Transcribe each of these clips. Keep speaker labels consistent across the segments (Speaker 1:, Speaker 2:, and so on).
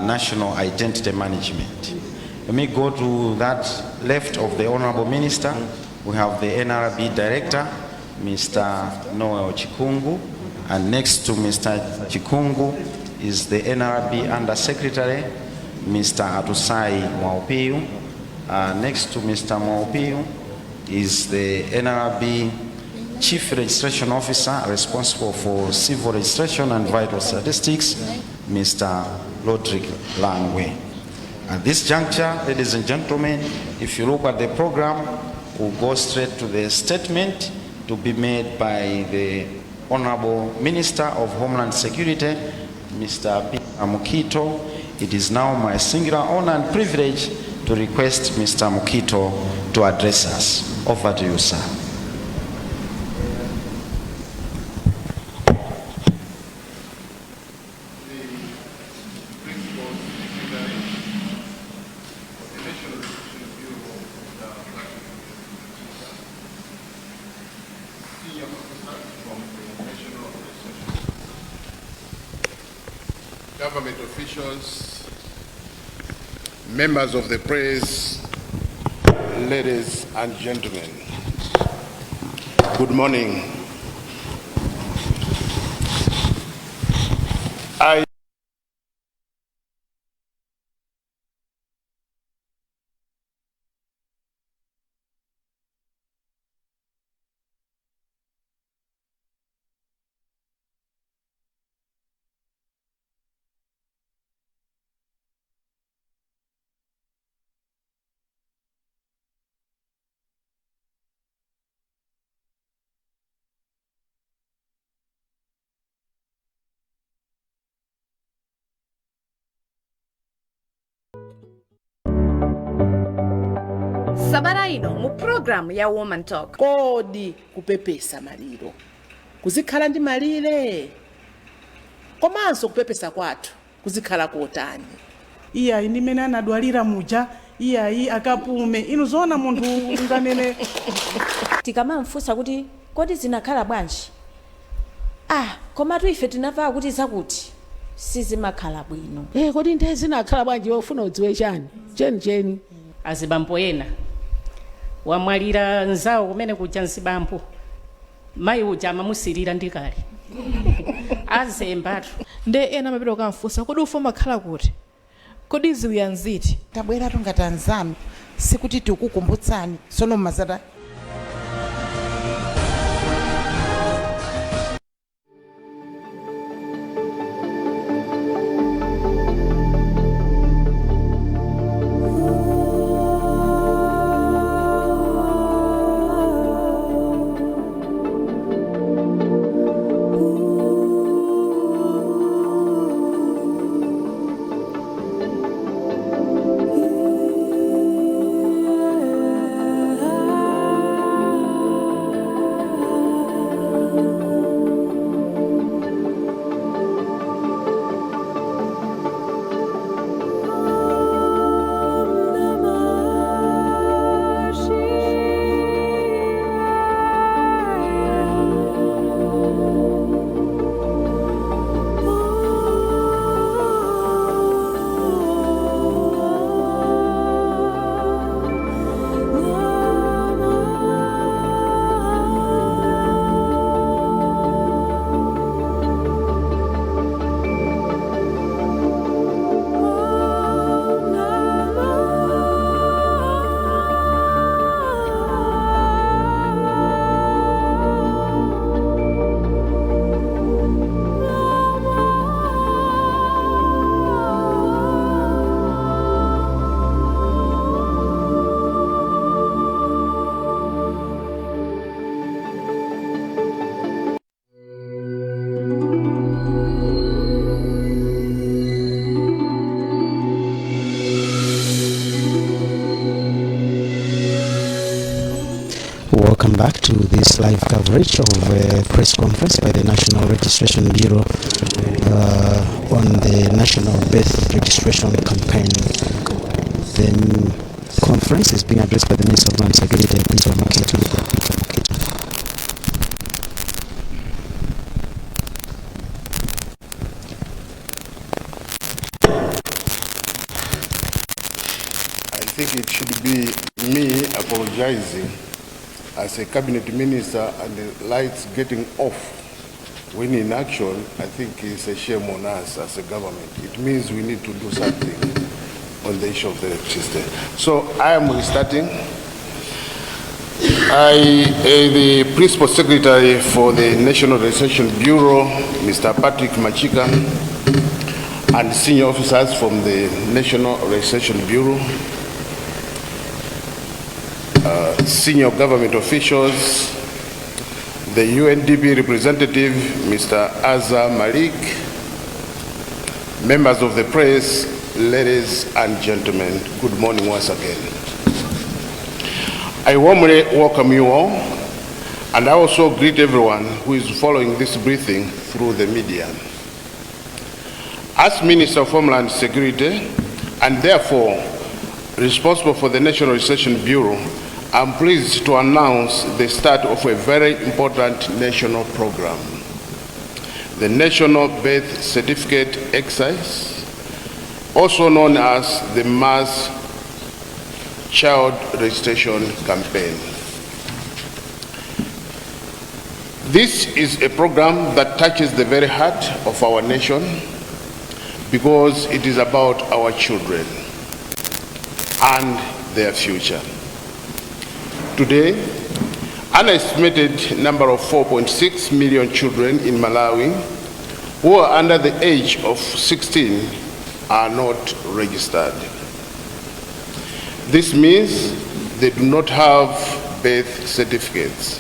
Speaker 1: National Identity Management. Let me go to that left of the Honorable Minister. We have the NRB Director, Mr. Noel Chikungu, and next to Mr. Chikungu is the NRB Under Secretary, Mr. Atusai Mwaupiu. Next to Mr. Mwaupiu is the NRB Chief Registration Officer responsible for civil registration and vital statistics, Mr. Roderick Langwe. At this juncture, ladies and gentlemen, if you look at the program, we'll go straight to the statement to be made by the Honorable Minister of Homeland Security, Mr. Peter Mukhito. It is now my singular honor and privilege to request Mr. Mukhito to address us. Over to you, sir.
Speaker 2: Principal Secretary of the National Registration Bureau, Mr. Patrick Mtita, senior officers from the National Registration Bureau, government officials, members of the press, ladies and gentlemen, good morning. I
Speaker 3: Sabata ino mu programu ya Woman Talk.
Speaker 4: Kodi kupepesa maliro kuzikhala ndi malire komanso kupepesa kwathu kuzikhala kotani?
Speaker 5: Iyayi, ndimene anadwalira muja, iyayi, akapume. Inu zoona munthu unganene?
Speaker 6: Tikamamfunsa kuti kodi zinakhala bwanji, ah, komatu ife tinamva kuti zakuti sizimakhala bwino.
Speaker 7: Eh, kodi ndiye zinakhala bwanji? Ufuna udziwe chani chenicheni?
Speaker 8: Azibambo ena wamwalira nzawo kumene kuja, mzibambo mayi uja amamusirira ndikale azembatu.
Speaker 9: Nde ena amapita kukamfunsa, kodi ufa umakhala kuti, kodi ziwiya nziti?
Speaker 10: Tabweratu ngati anzanu, sikuti tikukumbutsani sono mmazata.
Speaker 11: Welcome back to this live coverage of a press conference by the National Registration Bureau on the National Birth Registration Campaign. The conference is being addressed by the Minister of Homeland Security, Peter Mukhito.
Speaker 2: Think it should be me apologizing as a cabinet minister and the lights getting off when in action. I think it's a shame on us as a government. It means we need to do something on the issue of the electricity. So I am restarting. I, the Principal Secretary for the National Registration Bureau, Mr. Patrick Machika, and senior officers from the National Registration Bureau, senior government officials, the UNDP representative, Mr. Azza Malik, members of the press, ladies and gentlemen, good morning once again. I warmly welcome you all, and I also greet everyone who is following this briefing through the media. As Minister of Homeland Security, and therefore responsible for the National Registration Bureau, I'm pleased to announce the start of a very important national program, the National Birth Certificate Exercise, also known as the Mass Child Registration Campaign. This is a program that touches the very heart of our nation because it is about our children and their future. Today, an estimated number of 4.6 million children in Malawi who are under the age of 16 are not registered. This means they do not have birth certificates.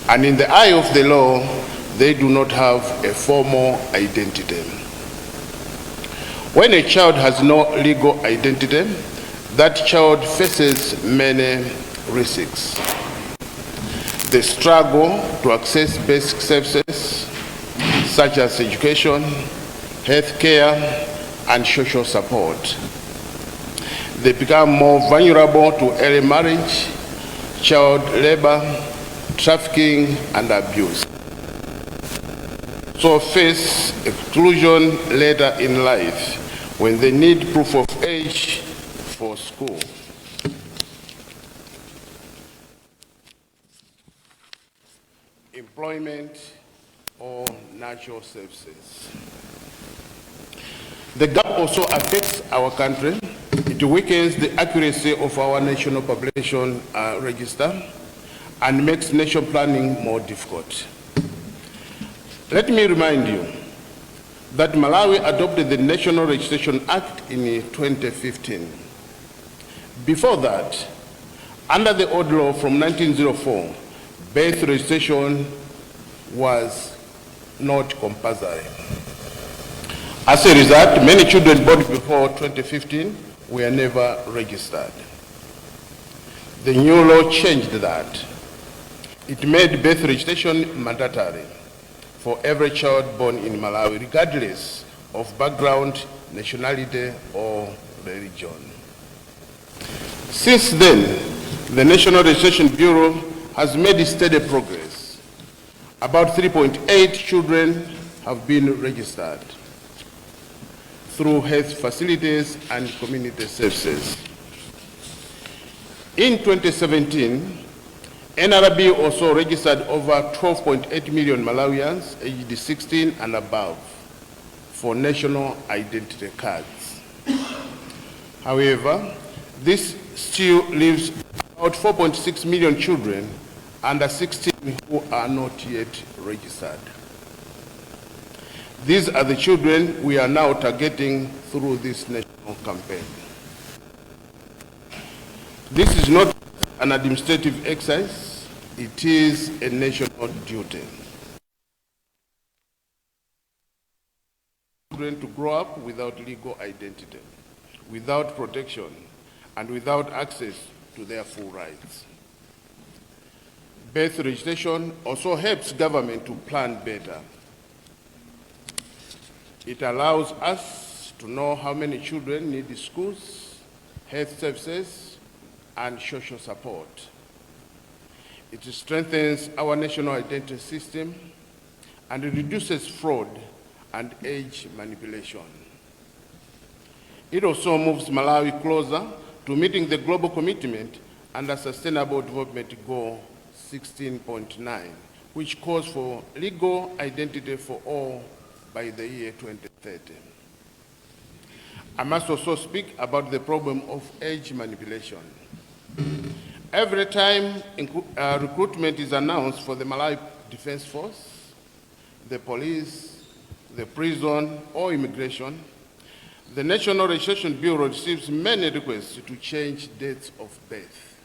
Speaker 2: And in the eye of the law, they do not have a formal identity. When a child has no legal identity, that child faces many risks. The struggle to access basic services such as education, health care, and social support. They become more vulnerable to early marriage, child labor, trafficking, and abuse. So face exclusion later in life when they need proof of age for school, employment, or natural services. The gap also affects our country. It weakens the accuracy of our national population register and makes nation planning more difficult. Let me remind you that Malawi adopted the National Registration Act in 2015. Before that, under the old law from 1904, birth registration was not compulsory. As a result, many children born before 2015 were never registered. The new law changed that. It made birth registration mandatory for every child born in Malawi, regardless of background, nationality, or religion. Since then, the National Registration Bureau has made steady progress. About 3.8 children have been registered through health facilities and community services. In 2017, NRB also registered over 12.8 million Malawians aged 16 and above for national identity cards. However, this still leaves about 4.6 million children under 16 who are not yet registered. These are the children we are now targeting through this national campaign. This is not an administrative exercise, it is a national duty. Children to grow up without legal identity, without protection, and without access to their full rights. Birth registration also helps government to plan better. It allows us to know how many children need schools, health services, and social support. It strengthens our national identity system and it reduces fraud and age manipulation. It also moves Malawi closer to meeting the global commitment under Sustainable Development Goal 16.9, which calls for legal identity for all by the year 2030. I must also speak about the problem of age manipulation. Every time recruitment is announced for the Malawi Defense Force, the police, the prison, or immigration, the National Registration Bureau receives many requests to change dates of birth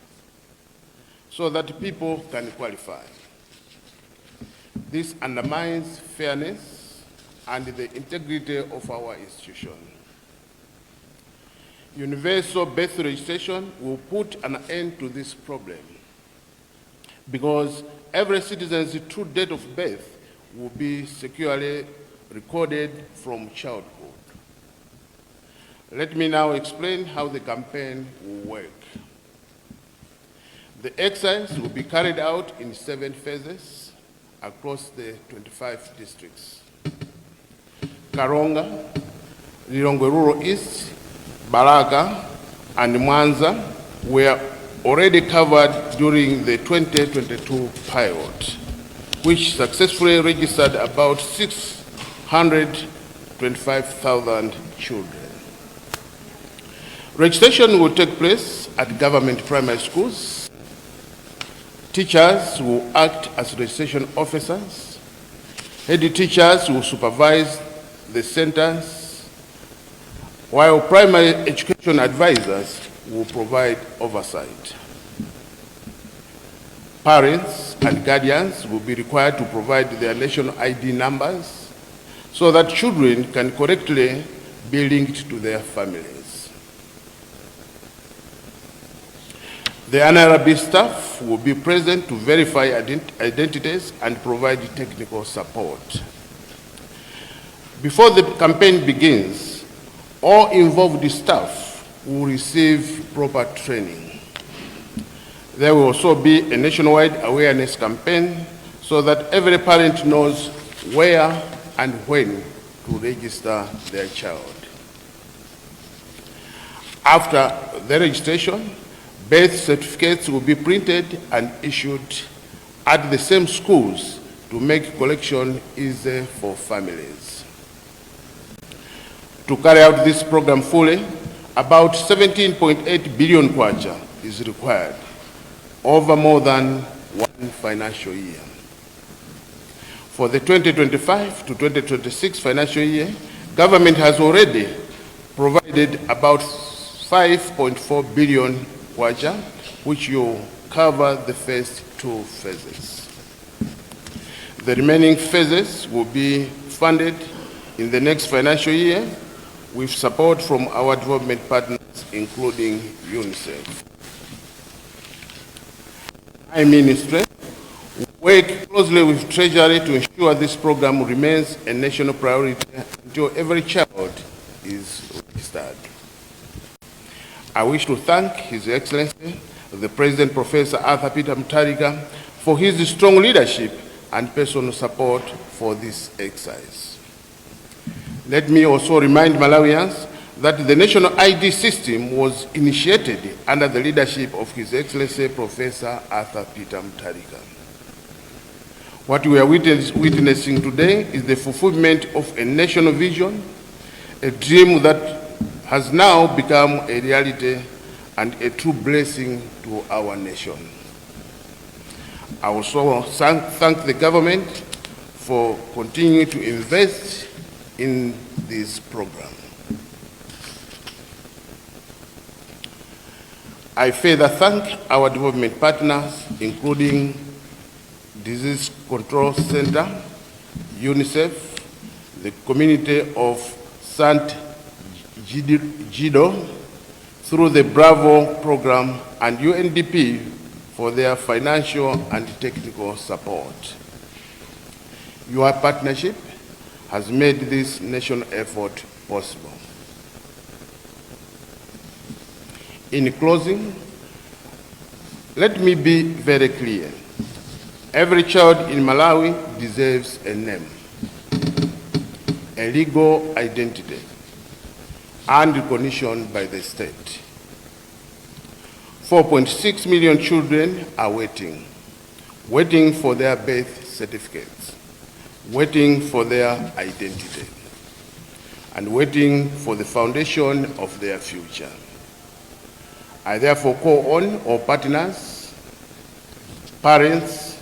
Speaker 2: so that people can qualify. This undermines fairness and the integrity of our institution. Universal birth registration will put an end to this problem because every citizen's true date of birth will be securely recorded from childhood. Let me now explain how the campaign will work. The exercise will be carried out in 7 phases across the 25 districts: Karonga, Lilongwe Rural East, Balaka, and Mwanza were already covered during the 2022 pilot, which successfully registered about 625,000 children. Registration will take place at government primary schools. Teachers will act as registration officers. Head teachers will supervise the centers, while primary education advisors will provide oversight. Parents and guardians will be required to provide their national ID numbers so that children can correctly be linked to their families. The NRB staff will be present to verify identities and provide technical support. Before the campaign begins, all involved staff will receive proper training. There will also be a nationwide awareness campaign so that every parent knows where and when to register their child. After the registration, birth certificates will be printed and issued at the same schools to make collection easy for families. To carry out this program fully, about 17.8 billion kwacha is required over more than one financial year. For the 2025 to 2026 financial year, government has already provided about 5.4 billion kwacha, which will cover the first 2 phases. The remaining phases will be funded in the next financial year with support from our development partners, including UNICEF. My ministry work closely with Treasury to ensure this program remains a national priority until every child is registered. I wish to thank His Excellency, the President, Professor Arthur Peter Mutharika, for his strong leadership and personal support for this exercise. Let me also remind Malawians that the national ID system was initiated under the leadership of His Excellency Professor Arthur Peter Mutharika. What we are witnessing today is the fulfillment of a national vision, a dream that has now become a reality and a true blessing to our nation. I also thank the government for continuing to invest in this program. I further thank our development partners, including Disease Control Center, UNICEF, the community of Sant Gido through the Bravo program, and UNDP for their financial and technical support. Your partnership has made this national effort possible. In closing, let me be very clear. Every child in Malawi deserves a name, a legal identity, and recognition by the state. 4.6 million children are waiting, waiting for their birth certificates, waiting for their identity, and waiting for the foundation of their future. I therefore call on all partners, parents,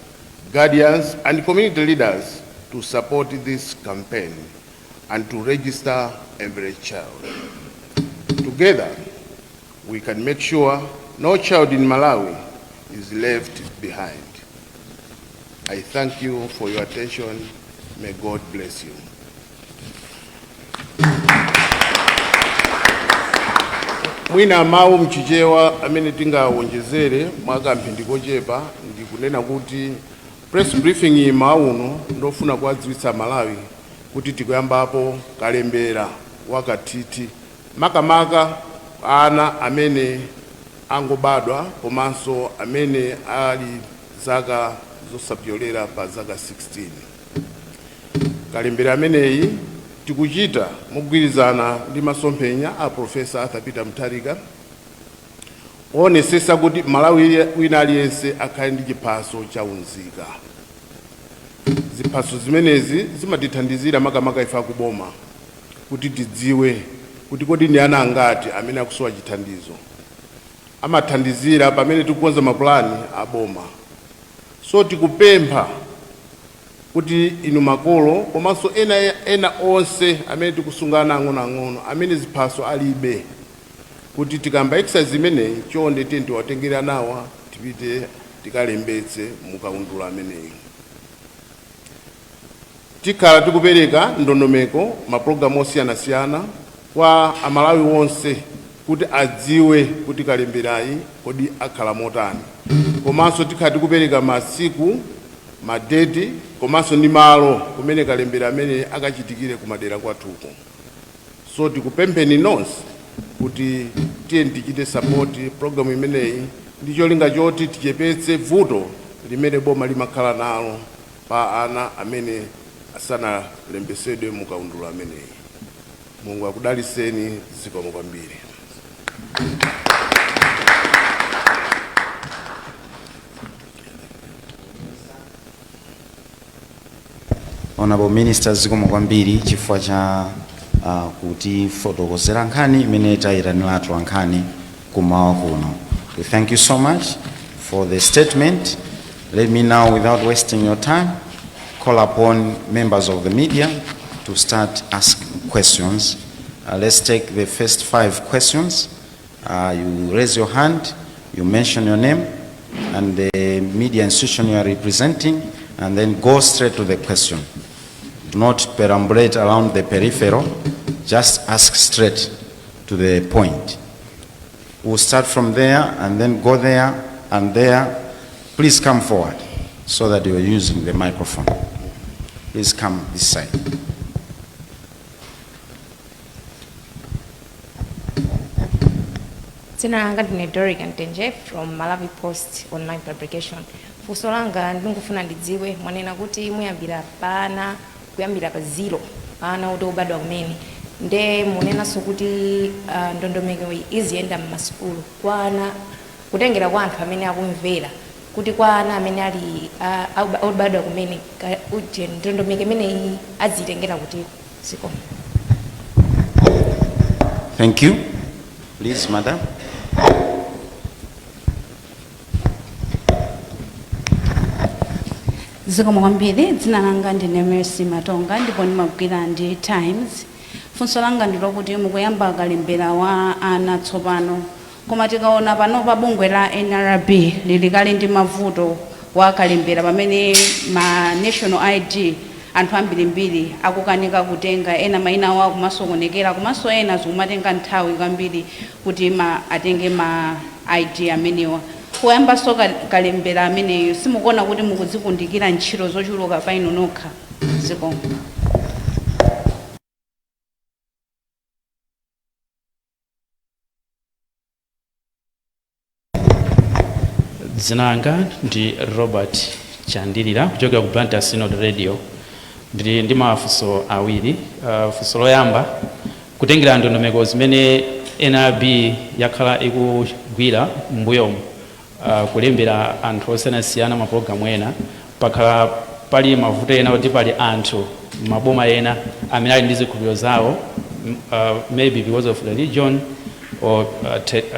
Speaker 2: guardians, and community leaders to support this campaign and to register every child. Together, we can make sure no child in Malawi is left behind. I thank you for your attention. May God bless you. Mwina mawu mchichewa amene tingawonjezere mwakamphindi kochepa ndi kunena kuti press briefing iyi mawu uno ndofuna kuwadziwitsa Malawi kuti tikuyambapo kalembera wakathithi, makamaka ana amene angobadwa komanso amene ali zaka zosapyolera pa zaka 16. Kalembera ameneyi tikuchita mogwirizana ndi masomphenya a Profesa Arthur Peter Mutharika onesesa kuti Malawi wina aliyense akhale ndi chiphaso cha unzika. Ziphaso zimenezi zimatithandizira makamaka ife akuboma kuti tidziwe kuti kodi ndi ana angati amene akusowa chithandizo. Amathandizira pamene tikukonza mapulani aboma. So tikupempha kuti inu makolo komanso ena onse amene tikusungana ang'onoang'ono amene ziphaso alibe, kuti tikamba exercise imeneyi, chonde tiye tiwatengere anawa tipite tikalembetse mukaundula ameneyi. Tikhala tikupereka ndondomeko, mapulogalamu osiyanasiyana kwa Amalawi onse kuti adziwe kuti kalemberayi kodi akhala motani, komanso tikhala tikupereka masiku, madeti komanso ndi malo kumene kalembera amene akachitikire kumadera kwathuko. So tikupempheni nonse kuti tiye tichite support program imeneyi ndi cholinga choti tichepetse vuto limene boma limakhala nalo pa ana amene asanalembesedwe mukaundula ameneyi. Mulungu akudaliseni. Zikomo kwambiri.
Speaker 1: Honorable Minister, zikomo kwambiri chifukwa cha kutifotokozera nkhani imene tayitaniratu nkhani kumawa kuno. We thank you so much for the statement. Let me now, without wasting your time, call upon members of the media to start asking questions. Let's take the first five questions. You raise your hand, you mention your name and the media institution you are representing, and then go straight to the question. Do not perambulate around the peripheral, just ask straight to the point. We'll start from there and then go there and there. Please come forward so that you are using the microphone. Please come this side.
Speaker 12: Dzina langa ndine Dorican Tenje from Malawi Post Online Publication. Funso langa, ndingofuna ndidziwe, mwanena kuti muyambira pana kuyambira pa zero, ana oti obadwa kumene, nde munenanso kuti ndondomeko iyi iziyenda m'masukulu kwa ana, kutengera kwa anthu amene akumvera kuti kwa ana amene ali obadwa kumene uje ndondomeko imeneyi aziyitengera kuti zikomo.
Speaker 1: Thank you. Please, madam.
Speaker 13: Zikomo kwambiri. Dzina langa ndine Mercy Matonga ndipo ndimagwira ndi Times. Funso langa ndilokuti mukuyamba kalembera wa ana tsopano, koma tikaona pano pa bungwe la NRB lili kale ndi mavuto wa kalembera, pamene ma national ID anthu ambirimbiri akukanika kutenga, ena mayina awo akumasokonekera, komanso ena zikumatenga nthawi kwambiri kuti ma atenge ma ID amenewa. Kuyambanso kalembera ameneyo, simukuona kuti mukudzikundikira ntchito zochuluka pa inu nokha? Zikomo.
Speaker 14: Dzina langa ndi Robert Chandilira kuchokera ku Blantyre Synod Radio. Ndili ndi mafunso awiri. Funso loyamba, kutengera ndondomeko zimene NRB yakhala ikugwira m'mbuyomu kulembera anthu osiyanasiyana mapulogalamu ena, pakhala pali mavuto ena kuti pali anthu maboma ena amene ali ndi zikhulupiriro zawo, maybe because of religion or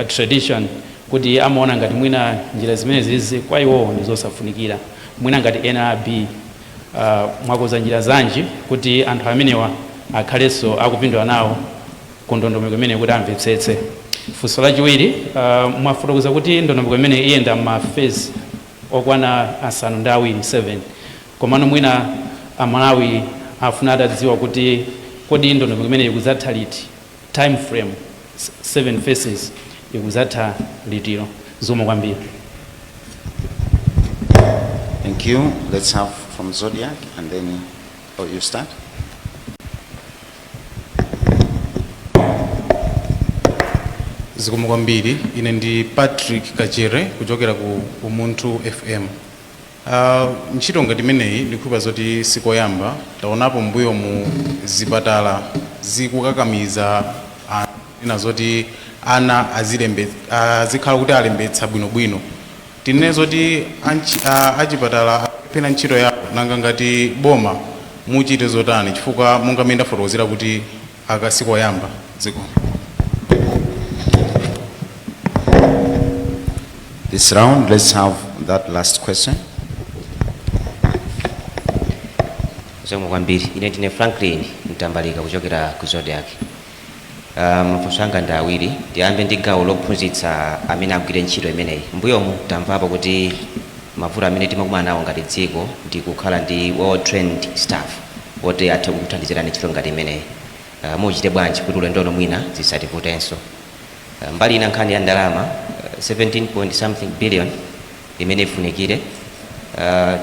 Speaker 14: tradition, kuti amaona ngati mwina njira zimene zizi kwa iwowo ndi zosafunikira. Mwina ngati NRB mwakonza njira zanji kuti anthu amenewa akhalenso akupindula nawo ku ndondomeko imene kuti amvetsetse? Funso lachiwiri, mwafotokoza kuti ndondomeko imene iyenda ma phase okwana 7, 7, komano mwina Amalawi afuna atadziwa kuti kodi ndondomeko imene ikudzatha liti, time frame, 7 phases ikudzatha litiro? Zikomo kwambiri.
Speaker 1: Thank you. Let's have from Zodiak and then, oh, you start.
Speaker 15: Zikomo kwambiri. Ine ndi Patrick Kachere kuchokera ku Umunthu FM. Ntchito ngati imeneyi ndikukhulupirira zoti sikoyamba. Taonapo mbuyo mu zipatala zikukakamiza ena zoti ana azikhala kuti alembetsa bwinobwino. Tinene zoti achipatala apena ntchito yawo, nanga ngati boma muchite zotani, chifukwa monga mmene ndafotokozera kuti aka sikoyamba? Zikomo.
Speaker 1: This round, let's have that last question.
Speaker 16: Zikomo kwambiri. Ine ndine Franklin Mtambalika kuchokera ku Zodiak. Mafunso anga ndi awiri. Ndiyambe ndi gawo lophunzitsa amene agwire ntchito imeneyi. Mbuyomu tamvapo kuti mavuto amene timakumana nawo ngati dziko ndi kukhala ndi well trained staff woti athe kukuthandizirani ntchito ngati imeneyi. Muchite bwanji kuti ulendo uno mwina zisativutenso? Mbali ina, nkhani ya ndalama, 17 point something billion imene ifunikire,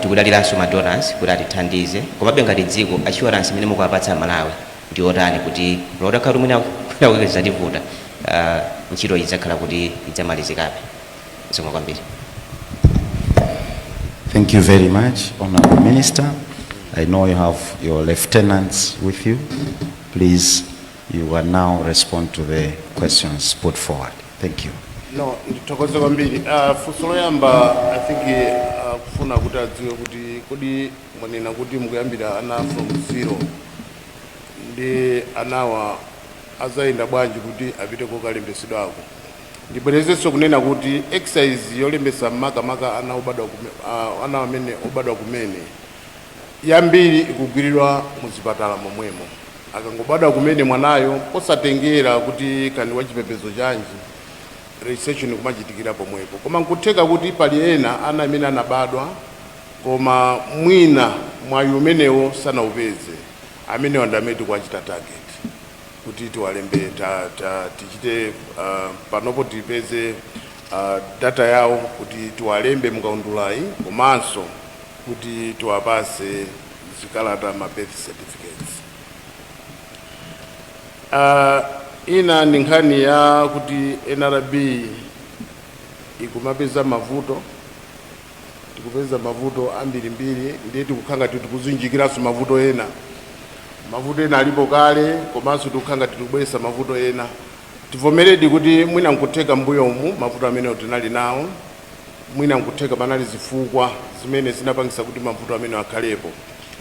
Speaker 16: tikudaliranso ma donors kuti atithandize. Komabe ngati dziko, assurance imene mukuwapatsa Malawi ndi otani kuti lotakhala kuti mwina kwina zativuta, ntchito idzakhala kuti idzamalizikabe? Zikomo kwambiri.
Speaker 1: Thank you very much, Honorable Minister. I know you have your lieutenants with you. Please, you will now respond to the questions put forward. Thank you.
Speaker 2: No, ndithokoze kwambiri. Funso loyamba, I think kufuna kuti adziwe kuti kodi mwanena kuti mukuyambira ana from zero, ndi anawa azayenda bwanji kuti apite kokalembetsedwako? Ndibwerezenso kunena kuti exercise yolembetsa makamaka ana obadwa ana amene obadwa kumene, yambiri ikugwiridwa muzipatala momwemo. Akangobadwa kumene mwanayo, posatengera kuti kani wachipembedzo chanji, registration kumachitikira pomwepo. Koma nkutheka kuti pali ena ana amene anabadwa koma mwina mwayi umenewo sanaupeze. Amenewa ndi amene tikuwachita target kuti tiwalembe, tichite panopo tipeze data yawo kuti tiwalembe mukaundulayi, komanso kuti tiwapase zikalata, ma birth certificates. Ina ndi nkhani ya kuti NRB ikumapeza mavuto. Tikupeza mavuto ambirimbiri, ndiye tikukhala ngati tikuzunjikiranso mavuto ena. Mavuto ena alipo kale, komanso tikukhala ngati tikubweretsa mavuto ena. Tivomeredi kuti mwina nkutheka mbuyomu mavuto amenewo tinali nawo, mwina nkutheka panali zifukwa zimene zinapangisa kuti mavuto amene akhalepo,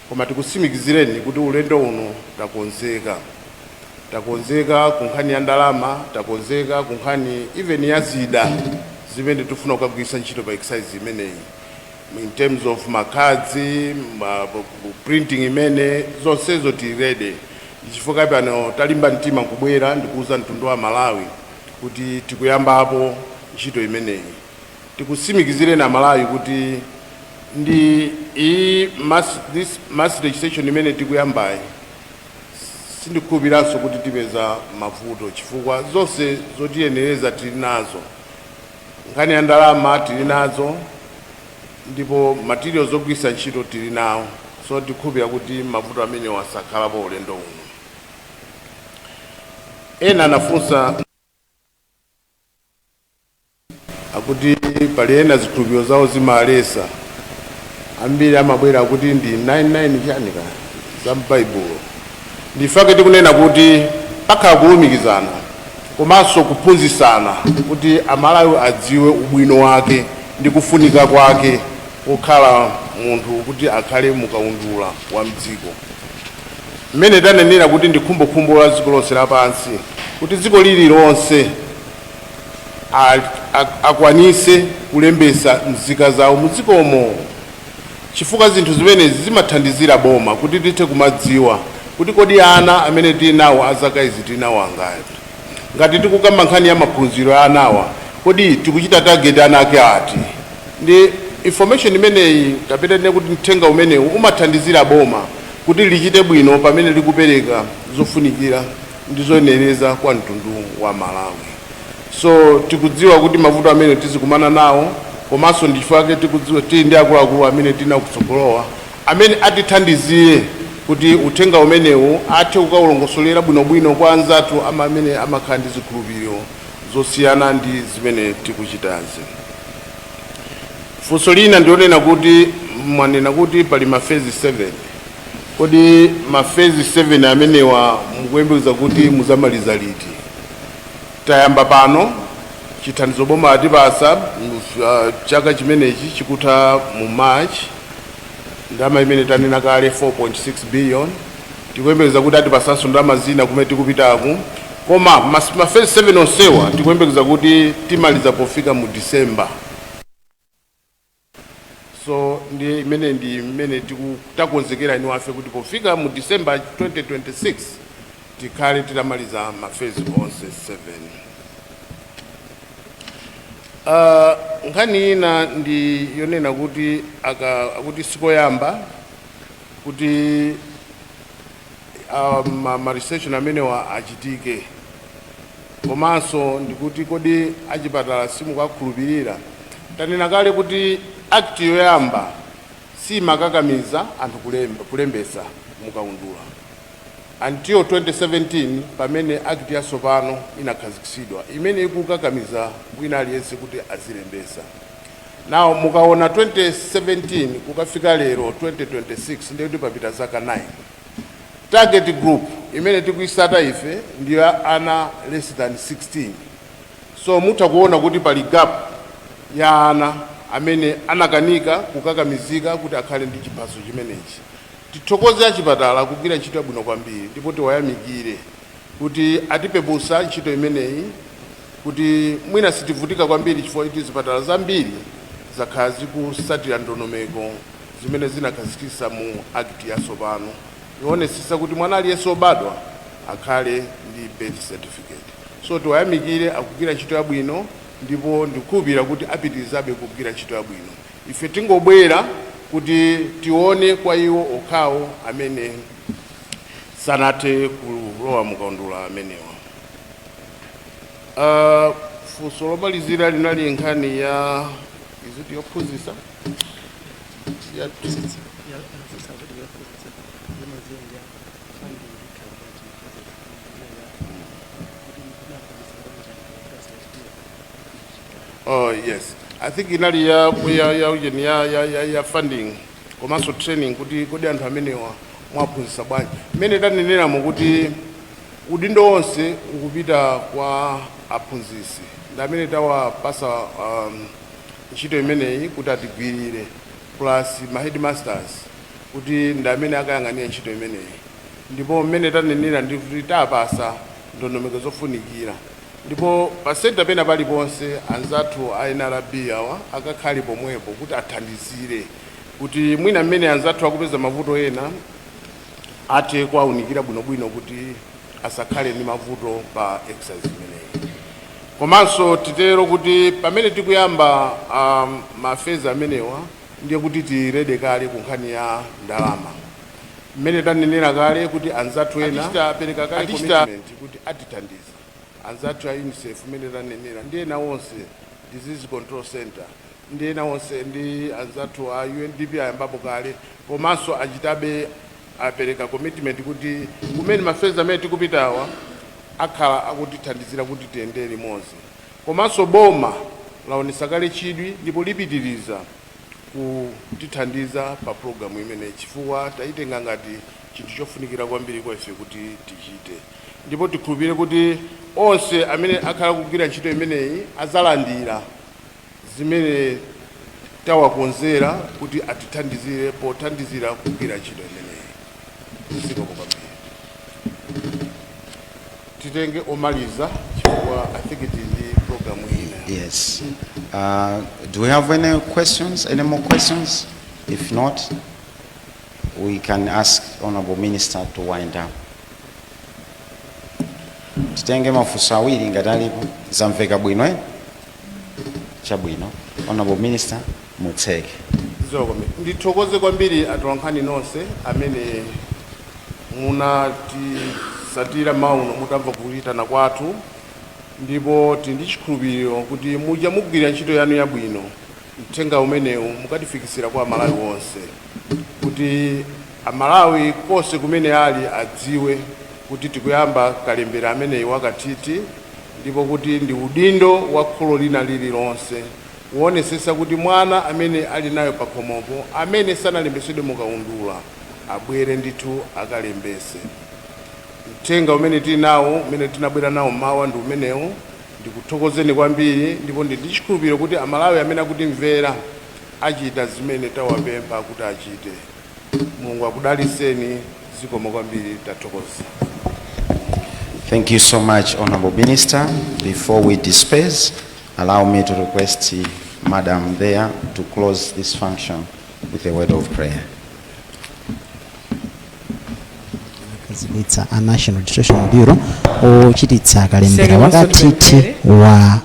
Speaker 2: koma tikutsimikizireni kuti ulendo uno takonzeka. Takonzeka ku nkhani ya ndalama, takonzeka ku nkhani even ya zida zimene tifuna kukagwiritsa ntchito pa exercise imeneyi, in terms of makhadzi, printing imene, zonsezo tili ready. Chifukwa pano talimba mtima kubwera ndikuuza mtundu wa Malawi kuti tikuyambapo ntchito imeneyi. Tikutsimikizireni Amalawi kuti ndi iyi this mass registration imene tikuyambayi, sindikhulupiranso kuti tipeza mavuto, chifukwa zonse zotiyenereza tili nazo. Nkhani ya ndalama tili nazo, ndipo materials zogwiritsa ntchito tili nawo, so tikhulupira kuti mavuto amenewa asakhalapo ulendo uno. Ena anafunsa akuti pali ena zikhulupiriro zawo zimalesa. Ambiri amabwera akuti ndi 99 chani ka za m'Baibulo. Ndifake tikunena kuti pakhala kulumikizana. Komanso kuphunzitsana kuti Amalawi adziwe ubwino wake ndi kufunika kwake kukhala munthu kuti akhale mukaundula wa mdziko. Mmene tanenera kuti ndi khumbokhumbo la dziko lonse lapansi kuti dziko lililonse akwanise kulembesa mzika zawo mudzikomo, chifukwa zinthu zimenezi zimathandizira boma kuti tithe kumadziwa kuti kodi ana amene tili nawo azaka izi tili nawo angati. Ngati tikukamba nkhani ya maphunziro ya anawa, kodi tikuchita target ana ake ati? Ndi information imeneyi, kapena tine kuti mthenga umenewu, umathandizira boma kuti lichite bwino pamene likupereka zofunikira ndi zoyenereza kwa mtundu wa Malawi. So tikudziwa kuti mavuto amene tizikumana nawo, komanso ndi chifukwa chake tikudziwa tili ndi akuluakulu amene tina kutsogolowa amene atithandizire kuti uthenga umenewu athe kukawulongosolera bwinobwino kwa anzathu amene amakhala ndi zikhulupiriro zosiyana ndi zimene tikuchitazi. Funso lina ndionena kuti mwanena kuti pali ma phase 7. Kodi ma phase 7 amenewa mukuyembekeza kuti muzamaliza liti? Tayamba pano, chithandizo boma atipasa chaka chimenechi chikutha mu March, ndalama imene tanena kale, 4.6 billion. Tikuyembekeza kuti atipasanso ndalama zina kumene tikupitaku, koma ma phase 7 onsewa tikuyembekeza kuti timaliza pofika mu December. So ndi imene ndi imene takonzekera inu afe kuti pofika mu December 2026 tikhale titamaliza ma phase onse 7. Nkhani ina ndi yonena kuti akuti sikoyamba kuti ma research amenewa achitike, komanso ndikuti kodi achipatala simukakhulupirira? Tanena kale kuti act yoyamba simakakamiza anthu kulembesa mukaundula until 2017, pamene act yatsopano inakhazikitsidwa imene ikukakamiza wina aliyense kuti azilembesa. Now mukaona 2017 kukafika lero 2026, ndiye kuti papita zaka 9. Target group imene tikuisata ife ndiyo ana less than 16, so mutha kuona kuti pali gap ya ana amene anakanika kukakamizika kuti akhale ndi chiphaso chimenechi. Tithokoze achipatala kugwira ntchito yabwino kwambiri, ndipo tiwayamikire kuti atipepusa ntchito imeneyi, kuti mwina sitivutika kwambiri, chifukwa kuti zipatala zambiri zakhala zikusatira ndondomeko zimene zinakhazikitsa mu act yatsopano ionesesa kuti mwana aliyense obadwa akhale ndi birth certificate. So tiwayamikire, akugwira ntchito yabwino, ndipo ndikukhulupirira kuti apitirizabe kugwira ntchito yabwino. Ife tingobwera kuti tione kwa iwo okhawo amene sanathe kulowa mukaundula amenewa. Funso lomalizira linali nkhani ya iziti yophunzitsa ya. Oh yes, I think inali ya funding komanso training, kuti kodi anthu amenewa mwaphunzitsa bwanji? Mmene taneneramo kuti udindo wonse ukupita kwa aphunzitsi, ndi amene tawapasa ntchito imeneyi kuti atigwirire, plus ma headmasters, kuti ndi amene akayang'anira ntchito imeneyi. Ndipo mmene tanenera ndi kuti tapasa ndondomeko zofunikira, ndipo pa center pena paliponse anzathu a NRB awa akakhale pomwepo kuti athandizire kuti mwina mmene anzathu akupeza mavuto ena athe kuwaunikira bwinobwino kuti asakhale ndi mavuto pa exercise imeneyi. Komanso titero kuti pamene tikuyamba ma phase amenewa, ndiye kuti tirede kale ku nkhani ya ndalama. Mmene tanenera kale kuti anzathu ena apereka kale commitment kuti atithandiza, anzathu a UNICEF mmene tanenera, ndi ena onse, Disease Control Center ndi ena onse, ndi anzathu a UNDP ayambapo kale, komanso achitabe apereka commitment kuti kumene ma phase amene tikupitawa akhala akutithandizira kuti tiyende limodzi. Komanso boma laonesa kale chidwi ndipo lipitiriza kutithandiza pa program imeneyi, chifukwa tayitenga ngati chinthu chofunikira kwambiri kwa ife kuti tichite. Ndipo tikhulupirire kuti onse amene akhala kugwira ntchito imeneyi azalandira zimene tawakonzera kuti atithandizire pothandizira kugwira ntchito imeneyi. Zikomo kwambiri. Titenge omaliza chifukwa I think tili ndi programu ina.
Speaker 1: Yes. Do we have any questions? Any more questions? If not, we can ask Honorable Minister to wind up. Titenge mafunso awiri ngati alipo. Zamveka bwino, eh? Chabwino. Honorable Minister, mutseke.
Speaker 2: Zikomo. Ndithokoze kwambiri atolankhani nonse amene munatisatira mauno mutamva kuyitana kwathu, ndipo tili ndi chikhulupiriro kuti muja mugwira ntchito yanu yabwino, mthenga umenewu mukatifikisira kwa Amalawi onse, kuti Amalawi konse kumene ali adziwe kuti tikuyamba kalembera ameneyi wakathithi, ndipo kuti ndi udindo wa kholo lina lililonse kuonesesa kuti mwana amene ali nayo pakhomopo amene sanalembesedwe mukaundula abwere ndithu akalembese. Mthenga umene tili nawo, umene tinabwera nawo mawa, ndi umenewu. Ndikuthokozeni kwambiri, ndipo ndi ndi chikhulupiriro kuti Amalawi amene akutimvera achita zimene tawapempha kuti achite. Mulungu akudaliseni. Zikomo kwambiri, tathokoza.
Speaker 1: Thank you so much, Honorable Minister. Before we disperse, allow me to request Madam there to close this function with a word of prayer.
Speaker 11: Khazikitsa a National Registration Bureau ochititsa kalembera wakathithi wa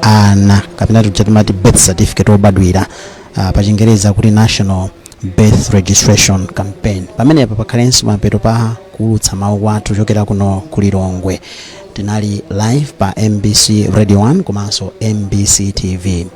Speaker 11: ana, kapena tuja timati birth certificate obadwira, pa Chingereza kuti National Birth Registration Campaign. Pamenepa pakhalenso mapeto pa kuulutsa mawu kwathu kuchokera kuno ku Lilongwe. Tinali live pa MBC Radio 1 komanso MBC TV.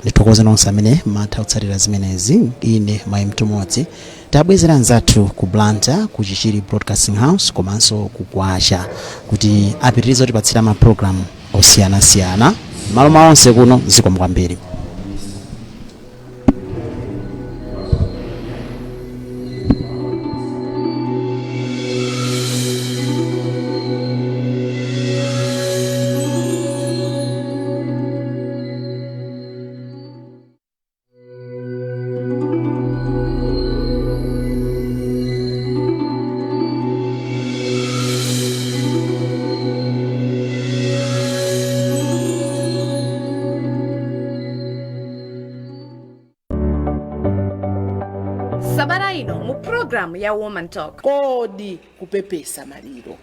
Speaker 11: Ndithokoze nonse amene matha kutsatira zimenezi. Ine Mayi Mtumodzi. Tabwezera anzathu ku Blantyre, ku Chichiri Broadcasting House komanso ku Kwacha kuti apitirize kutipatsira mapulogalamu osiyanasiyana. Malo mwa onse kuno, zikomo kwambiri.
Speaker 3: Sabata ino mu programu ya Woman Talk.
Speaker 4: Kodi kupepesa maliro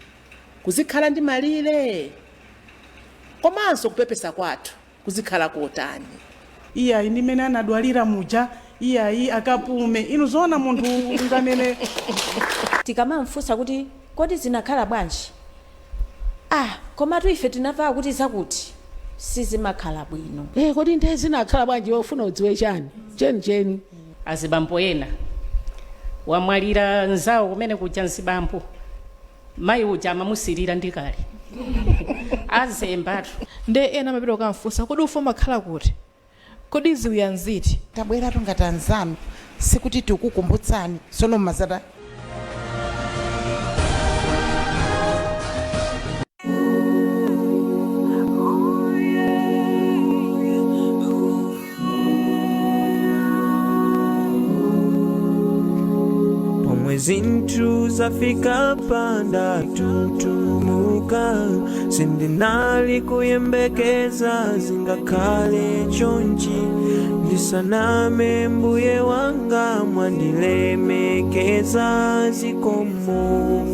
Speaker 4: kuzikhala ndi malire, komanso kupepesa kwathu kuzikhala kotani?
Speaker 5: Iyayi, ndi mmene anadwalira muja, iyayi, akapume. Inu zoona munthu unganene?
Speaker 6: Tikamamfunsa kuti kodi zinakhala bwanji, ah, komatu ife tinamva kuti zakuti, sizimakhala bwino.
Speaker 7: Kodi ndiye zinakhala bwanji? Iwe ufuna udziwe chani chenicheni?
Speaker 8: Azibambo ena wamwalira nzawo kumene kuja mzibambo, mayi uja amamusirira ndi kale azembatu.
Speaker 9: Nde ena amapita kukamfunsa, kodi ufa umakhala kuti? Kodi ziwiya nziti?
Speaker 10: Tabweratu ngati anzanu, sikuti tikukumbutsani sono mmazata.
Speaker 17: Pomwe zinthu zafika pandatutumuka, sindinali kuyembekeza zingakhale chonchi. Ndisaname, mbuye wanga, mwandilemekeza, zikomo.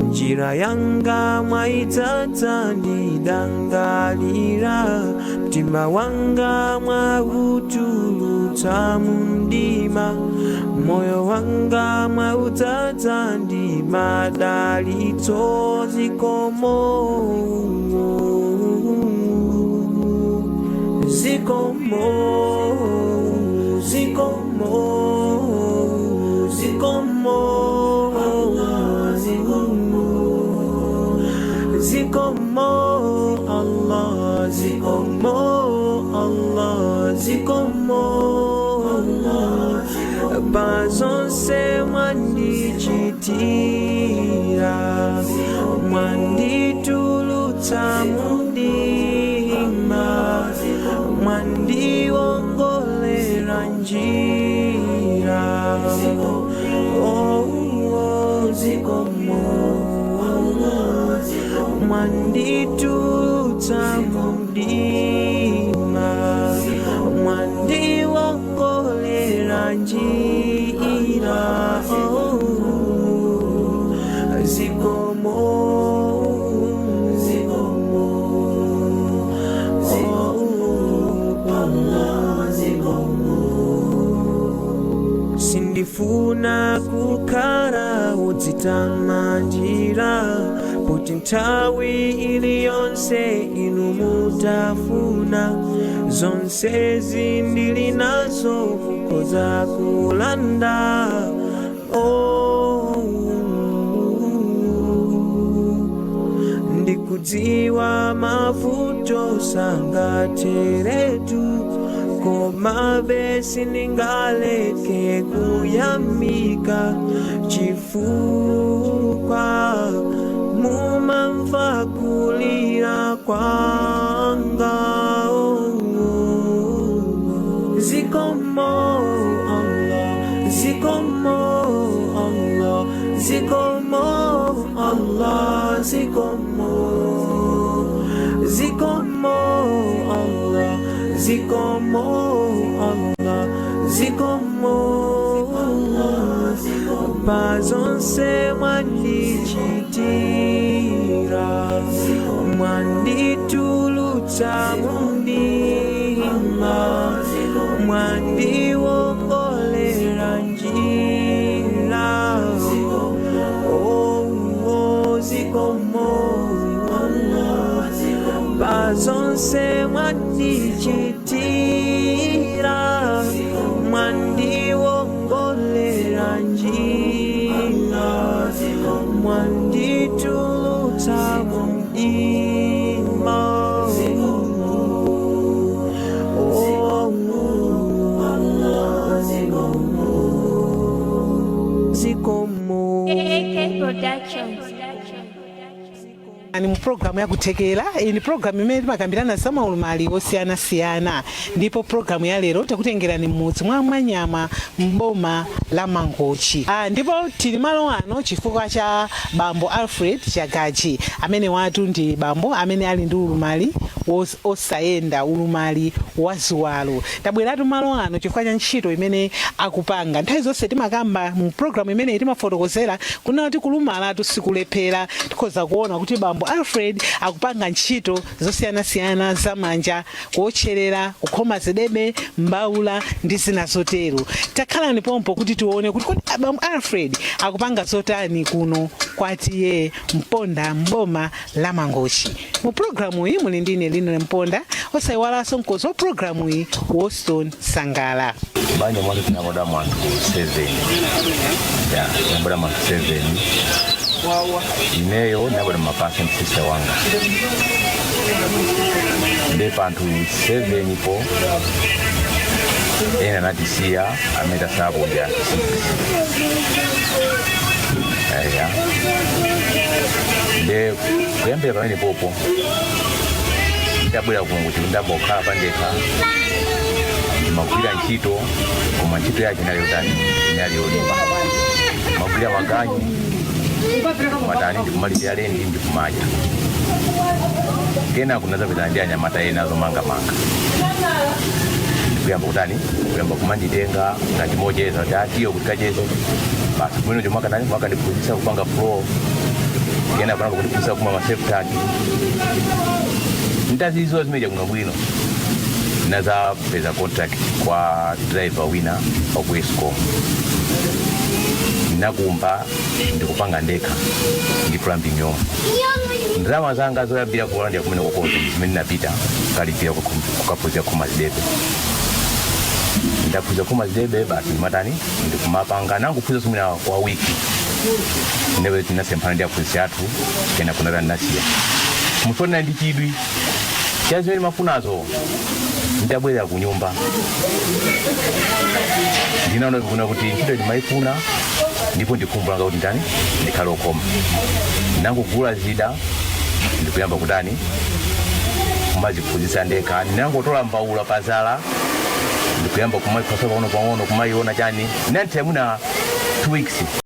Speaker 17: Njira yanga mwaitsatsa, ndidangalira mtima wanga mwautulutsa mundima, moyo wanga mwaudzadza ndi madalitso, zikomo, zikomo, zikomo, zikomo, zikomo Allah, zikomo Allah, zikomo Allah. Pazonse mwandichitira, mwanditulutsa mumdima, mwandiwongolera njira. Oh, oh, zikomo, mwanditulutsa mumdima, mwandiwongolera njira. Oh, zikomo, zikomo, oh, Allah, zikomo. Sindifuna kukhala udzitamanjira, kuti nthawi iliyonse inu mutafuna, zonse zindili nazo mukhoza kulanda. Oh, ndikudziwa mavuto sangatheretu, komabe sindingaleke kuyamika, chifukwa mumamva kulira kwanga. Zikomo Allah, zikomo Allah, zikomo Allah, zikomo, zikomo Allah, zikomo Allah, zikomo pazonse mwandichitira, mwanditulutsa mumdima, mwandiwongolera njira. Oh, oh, zikomo pazonse mwandichitira, mwandiwongolera njira, mwanditulutsa mumdima. Oh, zikomo.
Speaker 18: AK Productions.
Speaker 5: Ani mu programu yakuthekera. Iyi ni programu imene timakambirana za maulumali osiyanasiyana, ndipo programu ya lero takutengerani m'mudzi mwa Mwanyama mboma la Mangochi. Ndipo tili malo ano chifukwa cha bambo Alfred Chagachi, amene watu ndi bambo amene ali ndi ulumali osayenda, ulumali wa ziwalo. Tabweratu malo ano chifukwa cha ntchito imene akupanga. Nthawi zonse timakamba mu programu imeneyi, timafotokozera kunena kuti kulumalatu sikulephera. Tikhoza kuona kuti bambo Alfred akupanga ntchito zosiyanasiyana zamanja, kuotcherera, kukhoma zidebe, mbawula ndi zina zotero. Takhalani pompo kuti tione kuti kodi bambo Alfred akupanga zotani kuno kwa T/A Mponda mboma la Mangochi. Mu programu iyi muli ndine Lino Mponda, osayiwalanso mkonzi wa programu iyi Woston Sangala.
Speaker 19: Banja mwake tinabadwa mwanthu 7, ya, tinabadwa mwanthu 7. Ineyo ndinabadwa mapasa ndi sister wanga, ndi panthu 7 po ena anatisiya, amene tasapo ndi anthu 6, eya. Nde kuyambira pamene popo ndabwera kuno kuti ndambokhala pandekha, ndimagwira ntchito, koma ntchito yake inali yotani? Inali yolimba. Magwira maganyu matani, ndikumalipira lendi, ndikumadya. Kena kunazapita ndi anyamata ena zomangamanga, ndikuyamba kutani, kuyamba kumanditenga ngati mocheza kuti atiyo kuti kacheze basi. Kumene chomwe mwakandiphunzitsa kupanga floor, kena panapa kundiphunzitsa kuma ma self tank. Ntazizo zimene kuno bwino, nazapeza contract kwa driver wina wa ku Escom. Nakumba ndikupanga ndekha ndi plumbing yomwe. Ndalama zanga zoyambira kulandira kumene kokozo zimene napita kalipira kukaphunzira khoma zidebe. Ndaphunzira khoma zidebe basi, ndimatani, ndikumapanga. Nanguphunzira somwina kwa wiki, ndebe tinasemphana ndi aphunzitsi athu, kena kunata ndinasiya. Mufonera ndi chidwi cha zimene mafunazo. Ndabwerera ku nyumba, ndinaona kuna kuti ntchito ndimayifuna ndipo ndikumbulanga kuti ndani ndikhale okoma. Ndinangogula zida, ndikuyamba kutani, kumaziphunzitsa ndekha. Ndinangotola mbawula pazala, ndikuyamba kumayiphwasula pang'ono pang'ono, kumayiona chani. Ndinantha mwina 2 weeks.